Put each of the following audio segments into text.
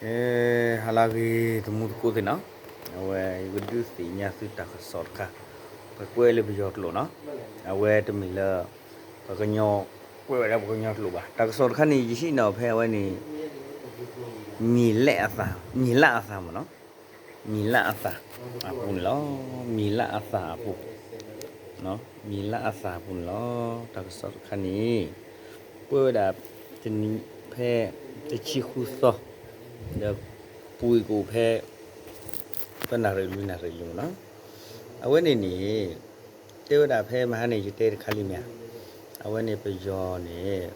ကဲ, ဟါလၢအဂ့ၤ သမူသကိးသ့ၣ်နီၤ, အဝဲယကဒုးသ့ၣ်ညါသုတၢ်ကစီၣ်တခါ, ပှၤကွဲးလၢပယီၤကျိာ်နီၤ, အဝဲတမ့ၢ်လၢ ပှၤကညီ ကွဲးဝဲဒၣ်ပှၤကညီကျိာ်ဘၣ်. တၢ်ကစီၣ်တခါန့ၣ် ယဟံးန့ၢ်အီၤဖဲအဝဲန့ၣ် မ့ၤလးအသး, မ့ၤလးအသးမ့ၢ်နီၤ, မ့ၤလးအသးအပူၤန့ၣ်လီၤ. မ့ၤလးအသးအပူၤ, မ့ၤလးအသးအပူၤန့ၣ်လီၤ. တၢ်ကစီၣ်တခါန့ၣ် ကွဲးဝဲဒၣ် တနံၤဖဲ တဆံဃုသီ ဒီးပူၤကွံာ်ဖဲ တနၣ်ရံၣ်လွံၢ်နၣ်ရံၣ်လံမ့ၢ်နီၤ. အဝဲန့ၣ်န့ၣ် တဲဝဲဒၣ်ဖဲမဟါန့ၣ် ယတဲတခါလံမ့ၢ်ဧါ, အဝဲန့ၣ်ပယီၤန့ၣ်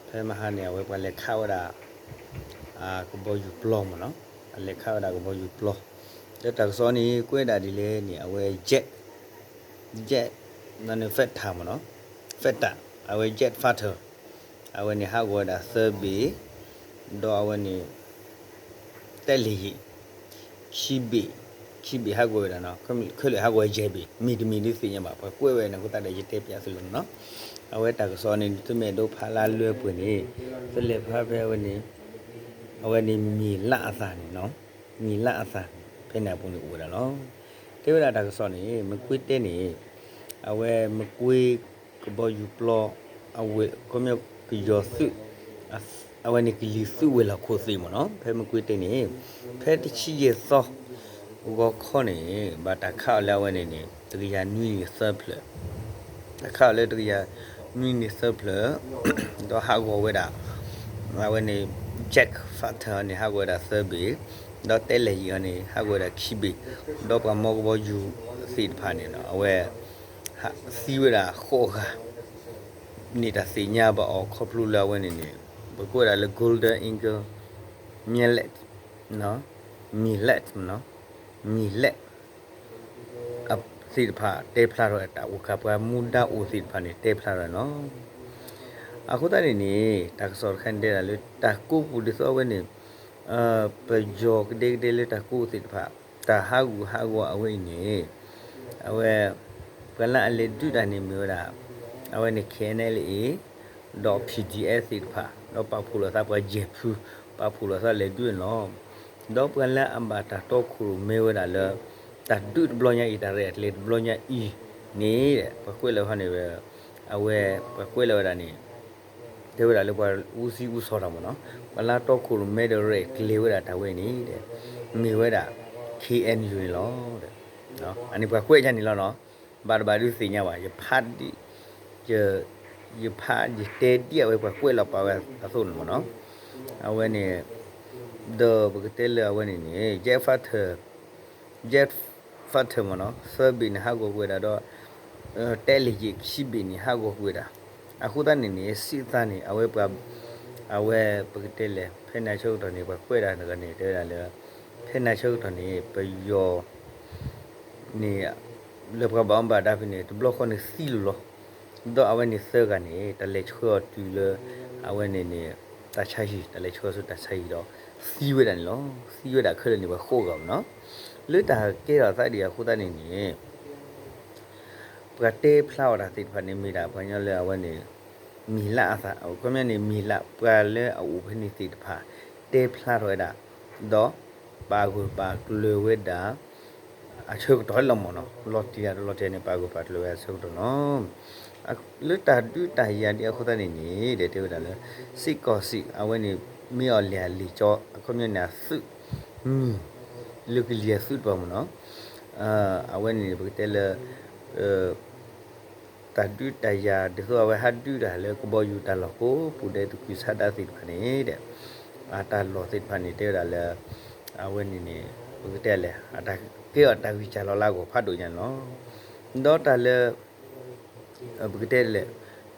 ဖဲမဟါန့ၣ် အဝဲပှၤလဲၤခးဝဲဒၣ် ကဘီယူၤပျီမ့ၢ်နီၤ, အလဲၤခးဝဲဒၣ်ကဘီယူၤပျီ, ဒီးတၢ်ကစီၣ်န့ၣ် ကွဲးဒၣ်ဒ်လဲၣ်န့ၣ် အဝဲ jet, jet fighter မ့ၢ်နီၤ, fighter, အဝဲ jet fighter အဝဲန့ၣ်ဟးဂီၤဝဲဒၣ်သၢဘ့ၣ်, ဒီးအဝဲန့ၣ် တဲလ့ၣ်ယံာ် ခံဘ့ၣ်, ခံဘ့ၣ်ဟးဂီၤဝဲဒၣ်နီၤ, ခဲလၢာ်ဟးဂီၤယဲၢ်ဘ့ၣ်, မ့ၢ်တမ့ၢ်ဒုးသ့ၣ်ညါဘၣ်, ပှၤကွဲးဝဲန့ၣ်အဃိသတးဒီး ယတဲပျးသုလီၤမ့ၢ်နီၤ. အဝဲတၢ်ကစီၣ်န့ၣ် သုမ့ၢ်အဲၣ်ဒိးဖးလၢအလွဲၢ်ပှဲၤန့ၣ် သုလဲၤဖးဖဲအဝဲန့ၣ် အဝဲန့ၣ်မ့ၤလးအသးန့ၣ်နီၤ, မ့ၤလးအသးန့ၣ် ဖဲန့ၣ်အပူၤန့ၣ်အိၣ်ဝဲဒၣ်လီၤ. တဲဝဲဒၣ်တၢ်ကစီၣ်န့ၣ် မကွ့တဲန့ၣ် အဝဲမကွ့ကဘီယူၤပျီ အဝဲ ခီပညီပယီၤသုး အဝဲန့ၣ်ကလံၤသုးဝဲၤလီၢ်ခိၣ်သ့ၣ်မ့ၢ်နီၤ, ဖဲမကွ့တဲန့ၣ် ဖဲတဆံယဲၢ်သီ ဂီၤခီန့ၣ် ဘၣ်တၢ်ခးအီၤလၢအဝဲန့ၣ်န့ၣ် တကယၤနွံနံၣ်သၢဖျၢၣ်, တၢ်ခးအီၤလၢတကယၤနွံနံၣ်သၢဖျၢၣ် ဒီးဟးဂီၤဝဲဒၣ် အဝဲန့ၣ် jet fighter န့ၣ် ဟးဂီၤဝဲဒၣ်သၢဘ့ၣ်, ဒီးတဲလ့ၣ်ယံာ်အီၤန့ၣ် ဟးဂီၤဝဲဒၣ်ခံဘ့ၣ်, ဒီးပှၤမီကဘီယူၤသ့ၣ်တဖၣ်န့ၣ် အဝဲ သံဝဲဒၣ်ဃိးဂၤ န့ၣ်တၢ်သ့ၣ်ညါဘၣ်အီၤခီဖျိလၢအဝဲန့ၣ်န့ၣ် ပကွဲးဒၣ်လၢ Golden Eagle Millet, Millet, Millet သ့ၣ်တဖၣ်တဲဖျါထီၣ်ဝဲ တၢ်အိၣ်ကးပှၤမူဒါအိၣ်သ့ၣ်တဖၣ်န့ၣ် တဲဖျါထီၣ်ဝဲလီၤ. အဃိသတးန့ၣ်န့ၣ် တၢ်ကစီၣ်တခါန့ၣ်တဲဒၣ်လၢတၢ်ကိးပူၤဒ်သိးအဝဲန့ၣ် ပယီၤကဒဲကဒဲလၢတၢ်ကိးသ့ၣ်တဖၣ် တၢ်ဟးဂူာ်ဟးဂီၤအဝဲအံၤန့ၣ် အဝဲ ပှၤလၢအလဲၤဒုးတၢ်န့ၣ်မ့ၢ်ဝဲဒၣ် အဝဲန့ၣ် K N L A ဒီး P D F သ့ၣ်တဖၣ် ဒီးပာ်ဖှိၣ်လိာ်သးပှၤယဲၢ်ဖု ပာ်ဖှိၣ်လိာ်သးလဲၤဒုးန့ၣ်လီၤ. ဒီးပှၤလၢအဘၣ်တၢ်တီခိၣ်ရိၣ်မဲဝဲဒၣ်လၢ တၢ်ဒုးတဘျီညါအံၤ တၢ်ရဲၣ်တကျဲၤတဘျီညါအံၤန့ၣ် ပှၤကွဲးလၢဟီန့ၣ် အဝဲ ပှၤကွဲးလၢဝဲဒၣ်န့ၣ် တဲဝဲဒၣ်လၢပှၤအူစံအူစီၤတၢ်မ့ၢ်နီၤ ပှၤလၢတီခိၣ်ရိၣ်မဲဒီးရဲၣ်ကျဲၤဝဲဒၣ်တၢ်ဝဲအံၤန့ၣ် မ့ၢ်ဝဲဒၣ် K N U န့ၣ်လီၤ. အန့ၣ်ပှၤကွဲးယါန့ၣ်လီၤနီၤ ဘၣ်တဘၣ်ဒုးသ့ၣ်ညါဘၣ် ယဖးဒ် ယဖးယတဲဒ်အဝဲပှၤကွဲးလီၤပာ်ဝဲအသိးန့ၣ်မ့ၢ်နီၤ အဝဲန့ၣ် ဒီးပကတဲလၢအဝဲန့ၣ်န့ၣ် jet fighter jet fighter မ့ၢ်နီၤ သၢဘ့ၣ်န့ၣ်ဟးဂီၤကွံာ်ဝဲဒၣ်ဒီး တဲလ့ၣ်ယံာ်ခံဘ့ၣ်န့ၣ်ဟးဂီၤကွံာ်ဝဲဒၣ် အဃိသတးန့ၣ်န့ၣ် စံးသးန့ၣ် အဝဲပှၤ အဝဲပကတဲလဲၣ် ဖဲန့ၣ်အဆၢကတီၢ်န့ၣ် ပှၤကွဲးဒၣ်တဂၤန့ၣ် တဲဝဲဒၣ်လၢ ဖဲန့ၣ်အဆၢကတီၢ်န့ၣ် ပယီၤ န့ၣ် လၢပှၤဘၣ်မူဘၣ်ဒါဖဲန့ၣ် တဘျီဃီန့ၣ်သံလီၤလီၤ ဒီးအဝဲန့ၣ်သၢဂၤန့ၣ် တၢ်လဲၤဆှၢအီၤတုၤလၢ အဝဲန့ၣ်န့ၣ် တၢ်ဆါဟံၣ် တၢ်လဲၤဆှၢဆူတၢ်ဆါဟံၣ်ဒီး သံဝဲဒၣ်န့ၣ်လီၤ. သံဝဲဒၣ်ခဲလၢာ်န့ၣ် ပှၤဃိးဂၤမ့ၢ်နီၤ လၢတၢ်ကဲထီၣ်သးဒံးအဃိသတးန့ၣ်န့ၣ် ပှၤတဲဖျါအီၤတၢ်သ့ၣ်တဖၣ်န့ၣ် မ့ၢ်ဒၣ်ပှၤကညီလၢအဝဲန့ၣ် မ့ၢ်လၢအသး ခီပညီန့ၣ် မ့ၢ်လၢပှၤလၢအအိၣ်ဖဲန့ၣ်သ့ၣ်တဖၣ် တဲဖျါထီၣ်ဝဲဒၣ် ဒီးပာ်ဂၢၢ်ပာ်ကျၢၤဝဲဒၣ် အဆၢကတီၢ်လီၤမ့ၢ်နီၤ လီၤတံၢ်ယၤဒီးလီၤတံၢ်န့ၣ် ပာ်ဂၢၢ်ပာ်ကျၢၤဝဲအဆၢကတီၢ်နီၤ လၢတၢ်ဒုးတၢ်ယၤဒံးအဃိသတးန့ၣ်န့ၣ် ဒီးတဲဝဲဒၣ်လၢ စ့ၢ်ကီးစ့ၢ် အဝဲန့ၣ် မ့ၢ်အီၤလဲၤအလံာ်ကၠီ အခီပညီန့ၣ် အသုးမုၢ် လၢကလံၤအသုးတပၤမ့ၢ်နီၤ အဝဲန့ၣ် ပကတဲလၢ တၢ်ဒုးတၢ်ယၤ ဒ်သိးအဝဲဟးဒုးတၢ်လၢကဘီယူၤတၢ်လီၢ်ကိးပူၤဒီး တကွံာ်ဆါဒၣ်သ့ၣ်တဖၣ်န့ၣ်ဒီး အတၢ်လီၢ်သ့ၣ်တဖၣ်န့ၣ် တဲဝဲဒၣ်လၢ အဝဲန့ၣ်န့ၣ် ပကတဲလဲၣ် အတၢ်ကဲအီၤတၢ်ဂံၢ်စၢ်လီၤလၢအဂီၢ်ဖးဒိၣ်ညါန့ၣ်လီၤ. ဒီးတၢ်လၢ ပကတဲလဲၣ်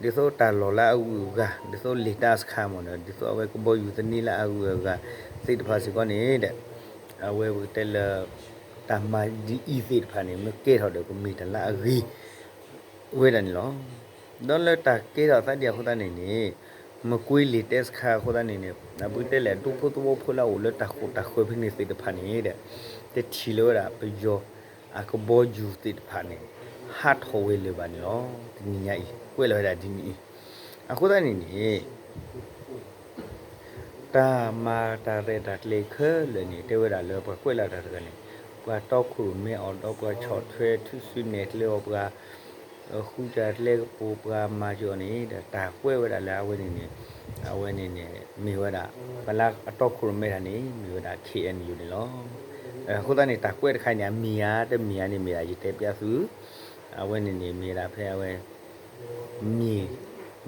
ဒ်သိးတၢ်လီၢ်လၢအဂုၤအဂၤ ဒ်သိးလ့ၣ်တၢ်စခါမ့ၢ်နီၤ ဒ်သိးအဝဲကဘီယူၤသန့ၤလၢအဂုၤအဂၤသ့ၣ်တဖၣ်စ့ၢ်ကီးန့ၣ်ဒီး အဝဲပကတဲလၢ တၢ်မၤဒ်အံၤသ့ၣ်တဖၣ်န့ၣ် မ့ၢ်ကဲထီၣ်ဒီးကမ့ၢ်တၢ်လၢအဂ့ၤ ဝဲဒၣ်န့ၣ်လီၤ. ဒီးလၢတၢ်ကဲထီၣ်သးဒံးအဃိသတးန့ၣ်န့ၣ် မကွ့လ့ၣ်တၢ်စခါအဃိသတးန့ၣ်န့ၣ် ပကတဲလဲၣ် ဒူဖိသဝီဖိလၢအအိၣ်လၢတၢ်ဃိၣ်တၢ်ဃၢၤဖဲန့ၣ်သ့ၣ်တဖၣ်န့ၣ်ဒီး တထံၣ်လၢၤဝဲဒၣ်ပယီၤ အကဘီယူၤသ့ၣ်တဖၣ်န့ၣ် ဟးထီၣ်ဝဲလၢၤဘၣ်န့ၣ်လီၤ. တနံၤညါအံၤ ကွဲးလီၤဝဲဒၣ်ဒ်န့ၣ်အံၤ အဃိသတးန့ၣ်န့ၣ် တၢ်မၤတၢ်ရဲၣ်တၢ်ကျဲၤခဲလၢာ်န့ၣ် တဲဝဲဒၣ်လၢပှၤကွဲးလီၤတၢ်တဂၤန့ၣ် ပှၤတီခိၣ်ရိၣ်မဲအီၤဒီးပှၤဆီၣ်ထွဲထုးစုနဲၣ်ကျဲအီၤ ပှၤ ဃုတၢ်ကျဲကပိာ် ပှၤမၤစၢၤအီၤန့ၣ်ဒီး တၢ်ကွဲးဝဲဒၣ်လၢအဝဲန့ၣ်န့ၣ် အဝဲန့ၣ်န့ၣ် မ့ၢ်ဝဲဒၣ် ပှၤလၢအတီခိၣ်ရိၣ်မဲတၢ်န့ၣ် မ့ၢ်ဝဲဒၣ် ခ့ၣ်အဲၣ်ယူၣ်န့ၣ်လီၤ. အဃိသတးန့ၣ် တၢ်ကွဲးတခါန့ၣ် အမံၤဧါတမံၤဧါန့ၣ် မ့ၢ်ဒၣ်ယတဲပျဲသု အဝဲန့ၣ်န့ၣ် မ့ၢ်ဒၣ်ဖဲအဝဲ မ့ၢ်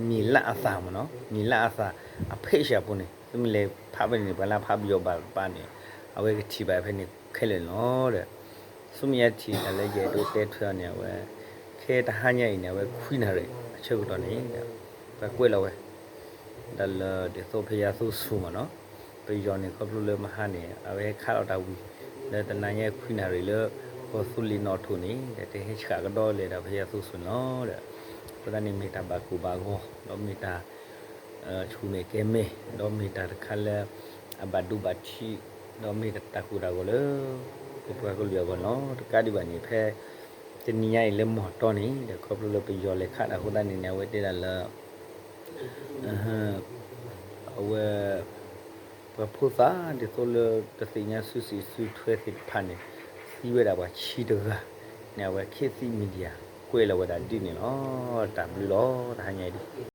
မ့ၢ်လၢအသးမ့ၢ်နီၤ, မ့ၢ်လၢအသး အဖဲးစှၤဖိန့ၣ် သုမ့ၢ်လဲၤဖးဖဲန့ၣ်န့ၣ် ပှၤလၢအဖးပယီၤဘၣ်တပၤန့ၣ် အဝဲကထံၣ်ဘၣ်ဖဲန့ၣ်ခဲလၢာ်န့ၣ်လီၤဒီး ဆူမဲာ်ညါထံၣ်တၢ်လၢယအဲၣ်ဒိးတဲထွဲအီၤန့ၣ် အဝဲ ခဲတဟါညါအံၤန့ၣ် အဝဲခွံနၣ်ရံၣ်အဆၢကတီၢ်န့ၣ် ပှၤကွဲးလီၤဝဲ ဒၣ်လၢဒ်သိးဖဲယါသိဆူၣ်မ့ၢ်နီၤ, ပယီၤန့ၣ်ခီဖျိလၢမဟါန့ၣ် အဝဲဟဲခးလီၤတၢ်ဝံၤ လၢတနၤညါခွံနၣ်ရံၣ်လၢ ကီၢ်သူလ့ၤနီၣ်ထိၣ်န့ၣ် ဒီးတဟဲဆှးကဒီးလဲၤဒီးဖဲယါသိဆူၣ်န့ၣ်လီၤဒီး အဃိသတးန့ၣ်မ့ၢ်တၢ်ဘၣ်ကိၢ်ဘၣ်ဂီၤ ဒီးမ့ၢ်တၢ် ဆူၣ်မဲာ်ကဲမဲာ် ဒီးမ့ၢ်တၢ်တခါလၢ အဘၣ်ဒိဘၣ်ထံး ဒီးမ့ၢ်တၢ်တၢ်ကိၢ်တၢ်ဂီၤလၢ ပပှၤကလုာ်အဂီၢ်န့ၣ်လီၤ. တကးဒံးဘၣ်န့ၣ် ဖဲ တနံၤညါအံၤလၢမီၢ်တီန့ၣ် ဒီးခီဖျိလၢပယီၤလဲၤခးတၢ်အဃိသတးန့ၣ်န့ၣ် အဝဲတဲဒၣ်လၢ အဝဲ ပှၤဖိသၣ်ဒ်သိးလၢတသ့ၣ်ညါစုစံးစုထွဲသ့ၣ်တဖၣ်န့ၣ် သံဝဲဒၣ်ပှၤဆံတဂၤန့ၣ် အဝဲ ခေတ်သစ် Media ကွဲးလီၤဝဲဒၣ်ဒ်န့ၣ်လီၤ. တၢ်ဘျုးလီၤ တဟါညါအံၤဒ်